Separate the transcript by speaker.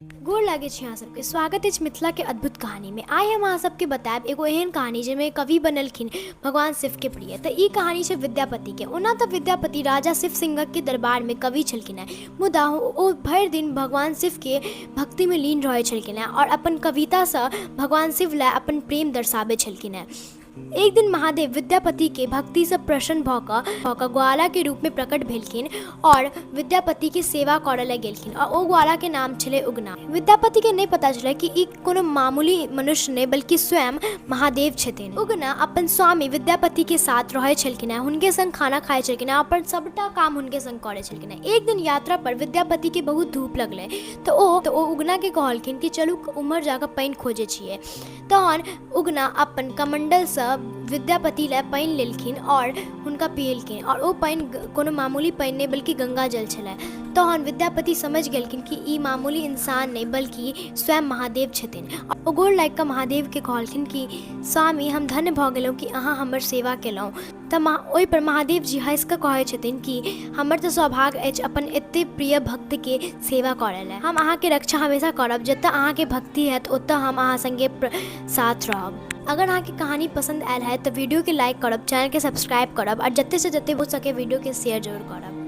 Speaker 1: गोर लागै छी अहाँ सबके। स्वागत अछि मिथिला के अद्भुत कहानी में। आइ हम अहाँ सबके बतायब एगो एहन कहानी जाहिमे कवि बनलखिन भगवान शिव के प्रिय। तऽ ई कहानी छै विद्यापति के। ओना तऽ विद्यापति राजा शिव सिंहक के दरबार में कवि छलखिन हेँ, मुदा ओ भरि दिन भगवान शिव के भक्ति में लीन रहै छलखिन हेँ आओर अपन कवितासँ भगवान शिव लए अपन प्रेम दर्शाबै छलखिन हेँ। एक दिन महादेव विद्यापतिके भक्तिसँ प्रसन्न भऽ कऽ ग्वालाके रूपमे प्रकट भेलखिन आओर विद्यापतिके सेवा करऽ लए गेलखिन आओर ओ ग्वालाके नाम छलै उगना। विद्यापतिके नहि पता छलै कि ई कोनो मामूली मनुष्य नहि बल्कि स्वयं महादेव छथिन। उगना अपन स्वामी विद्यापतिके साथ रहै छलखिन हेँ, हुनके सङ्ग खाना खाइ छलखिन हेँ, अपन सभटा काम हुनके सङ्ग करै छलखिन हेँ। एक दिन यात्रा पर विद्यापतिके बहुत धूप लगलै तऽ ओ उगनाके कहलखिन कि चलू उम्हर जा कऽ पानि खोजै छियै। तहन उगना अपन कमण्डलसँ विद्यापति लए पानि लेलखिन आओर हुनका पियेलखिन आओर ओ पानि कोनो मामूली पानि नहि बल्कि गङ्गाजल छलै। तहन विद्यापति समझि गेलखिन कि ई मामूली इंसान नहि बल्कि स्वयं महादेव छथिन। ओ गोर लागि कऽ महादेवके कहलखिन कि स्वामी, हम धन्य भऽ गेलहुँ कि अहाँ हमर सेवा केलहुँ। तऽ ओहिपर महादेव जी हँसि कऽ कहै छथिन कि हमर तऽ सौभाग्य अछि अपन एतेक प्रिय भक्तके सेवा करऽ लए। हम अहाँके रक्षा हमेशा करब, जतऽ अहाँके भक्ति हैत ओतऽ हम अहाँ सङ्गे साथ रहब। अगर अहाँके कहानी पसन्द आयल हैत तऽ वीडियोके लाइक करब, चैनलके सब्सक्राइब करब आओर जतेकसँ जतेक हो सके वीडियोके शेयर जरूर करब।